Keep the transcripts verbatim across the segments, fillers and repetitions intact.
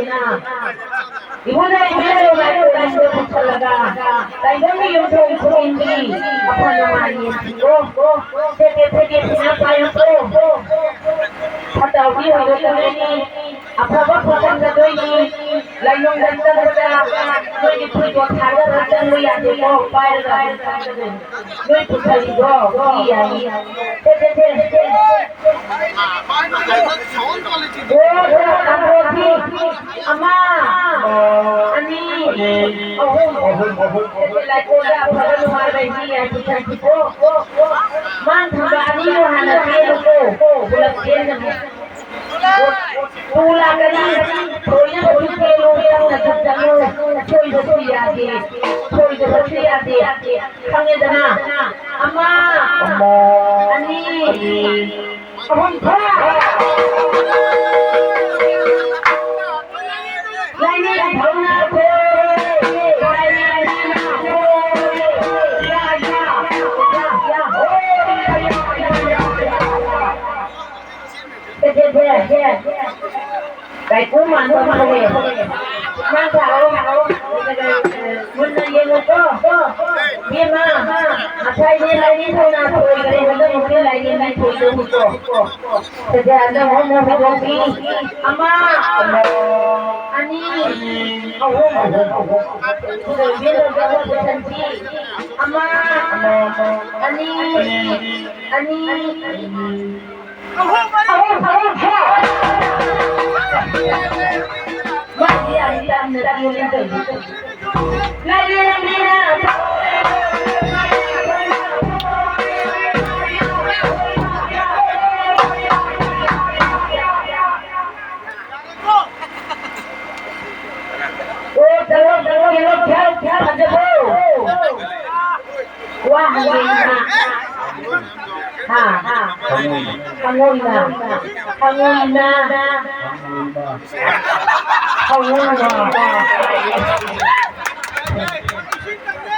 ꯏꯕꯨꯡꯉꯣ, ꯏꯕꯨꯡꯉꯣ, ꯂꯥꯏ ꯈꯨꯔꯨꯝꯕ ꯄꯨꯁꯜꯂꯒ ꯇꯥꯏꯕꯪꯒꯤ ꯌꯨꯝꯊꯣꯡ ꯈꯨꯗꯤꯡꯒꯤ ꯑꯐ ꯅꯨꯡꯉꯥꯏ ꯌꯦꯡꯁꯤꯀꯣ꯫ ꯁꯦꯀꯦ, ꯁꯦꯀꯦ, ꯄꯩꯁꯥ ꯄꯥꯏꯌꯨꯀꯣ꯫ ꯐꯠꯇ ꯍꯥꯎꯗꯤ ꯍꯨꯟꯗꯣꯛꯀꯗꯣꯏꯅꯤ, ꯑꯐꯕ ꯄꯨꯁꯟꯒꯗꯣꯏꯅꯤ꯫ ꯂꯥꯏꯅꯨꯡꯗ ꯆꯪꯕꯗ ꯅꯣꯏꯒꯤ ꯐꯨꯔꯤꯠꯇꯣ ꯊꯥꯗꯔ ꯆꯪꯕ ꯌꯥꯗꯦꯀꯣ, ꯄꯥꯏꯔꯒ ꯑꯗꯨꯝ ꯆꯪꯒꯗꯣꯏꯅꯤ꯫ ꯅꯣꯏ ꯄꯨꯁꯜꯂꯤꯗꯣ ꯁꯤ ꯌꯥꯏꯌꯦ꯫ ꯁꯦ, ꯁꯦ, ꯁꯦ, ꯁꯦ꯫ ꯑꯣ, ꯁꯦ, ꯑꯪꯒ꯭ꯔꯣꯊꯤ꯫ ꯑꯃ, ꯑꯅꯤ, ꯑꯍꯨꯝ꯫ ꯂꯥꯏꯀꯣꯟꯗ ꯑꯐꯕ ꯅꯨꯡꯉꯥꯏꯕ ꯏꯁꯤꯡ ꯌꯥꯏ ꯄꯨꯁꯟꯁꯤꯀꯣ꯫ ꯃꯥꯡ ꯊꯪꯕ ꯑꯅꯤꯗꯣ ꯍꯥꯟꯅ ꯆꯦꯜꯂꯨꯀꯣ꯫ ꯄꯨꯂꯞ ꯆꯦꯟꯒꯅꯨ꯫ ꯇꯨ ꯂꯥꯛꯀꯅꯤ꯫ ꯊꯣꯏꯅꯕꯁꯨ ꯆꯦꯜꯂꯨ, ꯇꯞꯅꯁꯨ ꯆꯠꯂꯨ꯫ ꯁꯣꯏꯕꯁꯨ ꯌꯥꯗꯦ꯫ ꯁꯣꯏꯗꯕꯁꯨ ꯌꯥꯗꯦ꯫ ꯈꯪꯉꯦꯗꯅ? ꯑꯃ, ꯑꯃ, ꯑꯅꯤ, ꯑꯅꯤ, ꯑꯍꯨꯝ, ꯐꯥ! ꯂꯥꯏꯅꯤꯡꯊꯧꯅ ꯍꯣꯏ! ꯂꯥꯏꯅꯤꯡꯊꯧꯅ ꯍꯣꯏ! ꯌꯥ, ꯌꯥ, ꯌꯥ, ꯌꯥ, ꯍꯣꯏ! ꯌꯥ, ꯌꯥ, ꯌꯥ, ꯌꯥ, ꯌꯥ꯫ ꯁꯦ, ꯁꯦ, ꯁꯦ, ꯁꯦ꯫ ꯀꯥꯏꯀꯨ ꯃꯥꯟꯕ ꯃꯥꯜꯂꯦ꯫ ꯅꯪ ꯊꯥꯔꯛꯑꯣ꯫ ꯃꯨꯟꯅ ꯌꯦꯡꯉꯨꯀꯣ꯫ ꯏꯕꯦꯝꯃ, ꯉꯁꯥꯏꯗꯤ ꯂꯥꯏꯅꯤꯡꯊꯧꯅ ꯊꯣꯏꯈ꯭ꯔꯦ, ꯍꯟꯗꯛꯃꯨꯛꯇꯤ ꯂꯥꯏꯅꯤꯡꯅ ꯊꯣꯏꯗꯧꯅꯤꯀꯣ꯫ ꯁꯦ, ꯁꯦ, ꯍꯟꯗꯛ ꯑꯃꯨꯛ ꯍꯧꯗꯣꯛꯄꯤ꯫ ꯑꯃ, ꯑꯅꯤ, ꯑꯍꯨꯝ꯫ ꯏꯕꯦꯝꯃ, ꯄꯨꯁꯟꯁꯤ꯫ ꯑꯃ, ꯑꯅꯤ, ꯑꯅꯤ, ꯑꯍꯨꯝ, ꯑꯍꯨꯝ, ꯍꯦ! ꯃꯥꯗꯤ ꯌꯥꯝ ꯇꯝꯅ ꯇꯝꯅ ꯇꯧꯏ꯫ ꯂꯥꯏꯔꯦꯝꯕꯤꯅ ꯑꯣ, ꯆꯠꯂꯣ, ꯆꯠꯂꯣ, ꯆꯠꯂꯣ, ꯐꯖꯕ꯭ꯔꯣ? ꯋꯥ ꯍꯪꯒꯦ, ꯏꯃꯥ꯫ ꯍꯥ? ꯍꯪꯉꯣꯏ꯫ ꯍꯪꯉꯣꯏꯅ꯫ ꯍꯪꯉꯣꯏꯅ꯫ ꯍꯪꯉꯣꯏꯅ꯫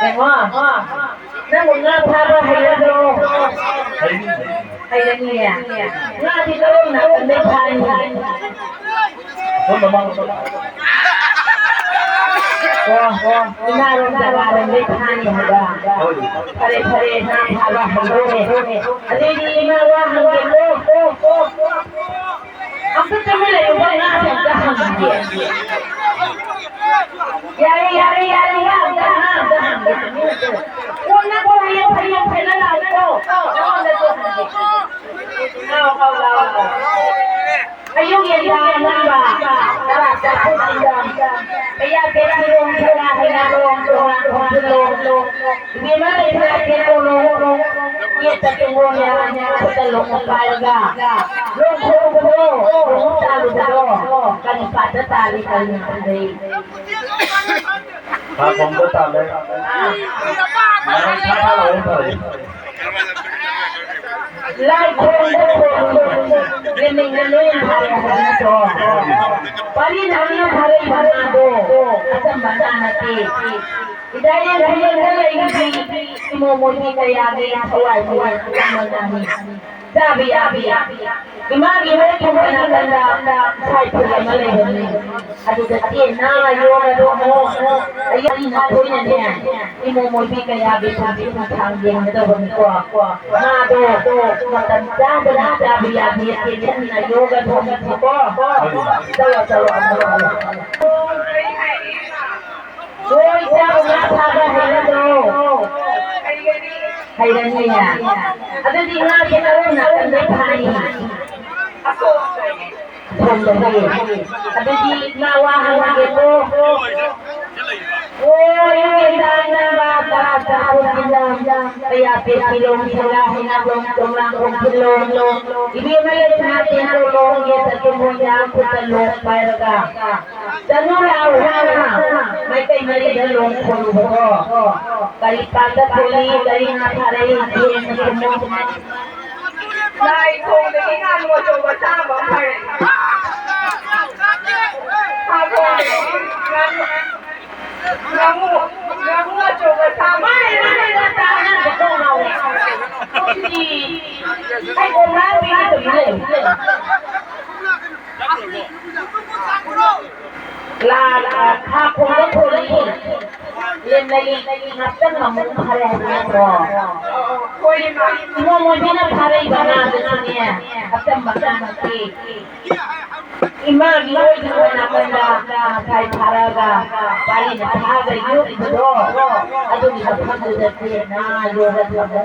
ꯌꯦꯡꯉꯣ꯫ ꯅꯪꯕꯨ ꯉꯥ ꯐꯥꯕ ꯍꯩꯔꯗ꯭ꯔꯣ? ꯍꯩꯅꯤ꯫ ꯍꯥꯏꯔꯅꯤꯌꯦ꯫ ꯉꯥꯗꯤ ꯀꯔꯣꯝ ꯅꯥꯀꯟꯗꯩ ꯐꯥꯅꯤ? ꯁꯣꯝ ꯃꯃꯥꯡ ꯁꯣꯝ꯫ ꯑꯣ, ꯑꯣ, ꯏꯃꯥꯔꯣꯝ ꯖꯒꯥꯔꯣꯝꯗꯩ ꯐꯥꯅꯤ ꯍꯥꯏꯕ꯫ ꯍꯣꯏ꯫ ꯐꯔꯦ, ꯐꯔꯦ, ꯉꯥ ꯐꯥꯕ ꯍꯧꯗꯣꯔꯦ꯫ ꯑꯗꯨꯏꯗꯤ ꯏꯃꯥ ꯋꯥ ꯍꯪꯒꯦꯀꯣ꯫ ꯑꯝꯇ ꯇꯨꯃꯤꯟ ꯂꯩꯌꯨꯀꯣ, ꯉꯥꯁꯦ ꯑꯝꯇ ꯍꯪꯒꯦ꯫ ꯌꯥꯔꯦ, ꯌꯥꯔꯦ, ꯌꯥꯔꯦ, ꯌꯥꯔꯦ, ꯉꯥ ꯑꯝꯇ ꯍꯪꯒꯦ, ꯇꯨꯃꯤꯟ ꯂꯩꯌꯨ꯫ ꯀꯣꯟꯅ ꯀꯣꯟꯅ ꯌꯦꯡ ꯐꯩ, ꯌꯦꯡ ꯐꯩ, ꯅꯪ ꯂꯥꯛꯑꯣ꯫ ꯅꯉꯣꯟꯗ ꯀꯣꯟꯅ ꯍꯪꯒꯦ꯫ ꯂꯥꯛꯑꯣ, ꯂꯥꯛꯑꯣ, ꯂꯥꯛꯑꯣ, ꯂꯥꯛꯑꯣ꯫ ꯑꯌꯨꯛ ꯌꯦꯟꯗꯥ ꯑꯉꯟꯕ, ꯇꯔꯥ ꯆꯥꯛꯈꯨꯝꯁꯤꯗ, ꯀꯌꯥ ꯀꯌꯥ ꯂꯣꯡ ꯈꯔ ꯍꯩꯅ ꯂꯣꯡ, ꯇꯣꯉꯥꯟ ꯈꯣꯡꯖꯤꯜꯂꯣ꯫ ꯏꯕꯦꯝꯃ ꯂꯩꯁꯥ ꯀꯦꯔꯣ ꯂꯣꯡ, ꯌꯦꯠꯇ ꯇꯨꯡꯂꯣꯝꯗ ꯈꯨꯠꯇ ꯂꯣꯡ ꯄꯥꯏꯔꯒ, ꯂꯣꯡ ꯈꯣꯡꯕꯗꯣ, ꯂꯣꯡ ꯇꯥꯜꯂꯨꯕꯗꯣ, ꯀꯔꯤ ꯄꯥꯠꯇ ꯇꯥꯜꯂꯤ, ꯀꯔꯤ ꯃꯐꯝꯗꯩ? ꯊꯥ ꯈꯣꯡꯗ ꯇꯥꯜꯂꯦ꯫ ꯑꯥ꯫ ꯉꯔꯥꯡ ꯊꯥ ꯊꯥ ꯂꯥꯎꯕ ꯐꯔꯦ꯫ ꯂꯥꯏ ꯈꯣꯡꯗ ꯈꯣꯡ, ꯂꯦꯝꯅꯤꯡꯅ ꯂꯣꯏꯅ ꯐꯥꯔꯦ ꯍꯥꯏꯕ ꯅꯠꯇ꯭ꯔꯣ? ꯄꯥꯔꯤ ꯅꯪꯅ ꯐꯥꯔꯛꯏꯕ ꯉꯥꯗꯣ ꯑꯆꯝꯕ ꯉꯥ ꯅꯠꯇꯦ꯫ ꯏꯗꯥꯏꯅꯦ ꯈꯨꯡꯒꯪꯗ ꯂꯩꯔꯤꯕꯤ ꯏꯃꯣ ꯃꯣꯏꯕꯤ ꯀꯌꯥꯒꯤ ꯊꯋꯥꯏ ꯃꯣꯏ ꯑꯆꯝꯕ ꯉꯥꯅꯤ꯫ ꯆꯥꯕ ꯌꯥꯕꯤ꯫ ꯏꯃꯥꯒꯤ ꯍꯣꯏ ꯊꯣꯡꯕ ꯅꯥꯀꯟꯗ ꯏꯁꯥ ꯏꯊꯤꯜ ꯑꯃ ꯂꯩꯕꯅꯤ꯫ ꯑꯗꯨꯗ ꯆꯦꯟꯅ ꯌꯣꯒ ꯇꯧꯔꯣ꯫ ꯑꯩ ꯅꯈꯣꯏꯅꯅꯦ, ꯏꯃꯣ ꯃꯣꯏꯕꯤ ꯀꯌꯥꯒꯤ ꯄꯨꯟꯁꯤ ꯈꯣꯡꯊꯥꯡ ꯌꯦꯡꯒꯗꯧꯕꯅꯤꯀꯣ꯫ ꯉꯥꯗꯣ ꯃꯇꯝ ꯆꯥꯗꯅ ꯆꯥꯕ ꯌꯥꯗꯦ, ꯆꯦꯟꯁꯤꯟꯅ ꯌꯣꯒ ꯇꯧꯕꯤꯁꯤꯀꯣ꯫ ꯆꯠꯂꯣ, ꯆꯠꯂꯣ, ꯑꯃꯨꯛ ꯆꯠꯂꯣ꯫ ꯍꯣꯏ, ꯏꯆꯥꯕꯨ ꯉꯥ ꯐꯥꯕ ꯍꯩꯔꯗ꯭ꯔꯣ? ꯍꯩꯔꯅꯤꯌꯦ꯫ ꯑꯗꯨꯗꯤ ꯉꯥꯁꯦ ꯀꯔꯝ ꯅꯥꯀꯟꯗꯩ ꯐꯥꯅꯤ? ꯑꯁꯣꯝꯗꯒꯤ꯫ ꯑꯗꯨꯗꯤ ꯏꯃꯥ ꯋꯥ ꯍꯪꯉꯒꯦꯀꯣ꯫ ꯑꯣ, ꯏꯃꯥ ꯏꯃꯥ ꯏꯃꯥ ꯇꯔꯥ ꯆꯥꯛꯈꯨꯝꯁꯤꯗ ꯀꯌꯥ ꯄꯦꯁꯤꯂꯣꯡ, ꯁꯂꯥ, ꯍꯩꯅꯥꯂꯣꯡ, ꯇꯣꯉꯥꯟ ꯈꯣꯡꯖꯤꯜꯂꯣꯡ, ꯏꯕꯦꯝꯃ ꯂꯩꯁꯅꯥ ꯇꯦꯟꯀꯣꯠꯂꯣꯡ, ꯌꯦꯠꯇ ꯇꯨꯝꯃꯣꯏꯅ ꯈꯨꯠꯇ ꯂꯣꯡ ꯄꯥꯏꯔꯒ ꯆꯅꯨ ꯂꯥꯎ ꯍꯥꯏꯅ ꯃꯥꯏꯀꯩ ꯃꯔꯤꯗ ꯂꯣꯡ ꯈꯣꯜꯂꯨꯕꯗꯣ ꯀꯔꯤ ꯄꯥꯠꯇ ꯊꯣꯛꯏ, ꯀꯔꯤ ꯉꯥ ꯐꯥꯔꯛꯏ, ꯊꯦꯡꯅ ꯈꯨꯝꯃꯨ꯫ ꯂꯥꯏ ꯊꯣꯡꯗꯒꯤ ꯉꯥꯅꯨ ꯑꯆꯧꯕ ꯆꯥꯕ ꯑꯃ ꯐꯔꯦ꯫ ꯍꯥ ꯊꯣꯡꯗꯒꯤ ꯉꯥꯅꯨ, ꯉꯥꯅꯨ, ꯉꯥꯅꯨ ꯑꯆꯧꯕ ꯆꯥꯕ꯫ ꯃꯥꯅꯦ, ꯃꯥꯅꯦ, ꯅꯪ ꯆꯥꯕ ꯅꯪ ꯈꯣꯡ ꯉꯥꯎꯔꯦ꯫ ꯑꯩꯈꯣꯏꯗꯤ ꯀꯣꯝꯂꯥ ꯄꯤꯔꯤ ꯇꯧꯔꯤ ꯂꯩ꯫ ꯂꯥ-, ꯊꯥ ꯈꯣꯡꯕ ꯈꯣꯡꯂꯤ꯫ ꯂꯦꯝꯅꯒꯤ ꯉꯥꯛꯇꯪ ꯑꯃꯨꯛ ꯐꯥꯔꯦ ꯍꯥꯏꯕ ꯅꯠꯇ꯭ꯔꯣ? ꯏꯃꯣ ꯃꯣꯏꯕꯤꯅ ꯐꯥꯔꯛꯏꯕ ꯉꯥꯗꯨꯁꯨꯅꯦ, ꯑꯆꯝꯕ ꯉꯥ ꯅꯠꯇꯦ꯫ ꯏꯃꯥꯒꯤ ꯑꯣꯏꯈꯤꯕ ꯅꯥꯀꯟꯗ ꯉꯁꯥꯏ ꯐꯥꯔꯛꯑꯒ ꯋꯥꯔꯤꯅ ꯐꯥꯔꯒ ꯌꯣꯛꯏꯕꯗꯣ, ꯑꯗꯨꯒꯤ ꯃꯐꯝꯗꯨꯗ ꯆꯦ ꯉꯥ ꯌꯣꯛꯑꯒ ꯊꯝꯃꯦ꯫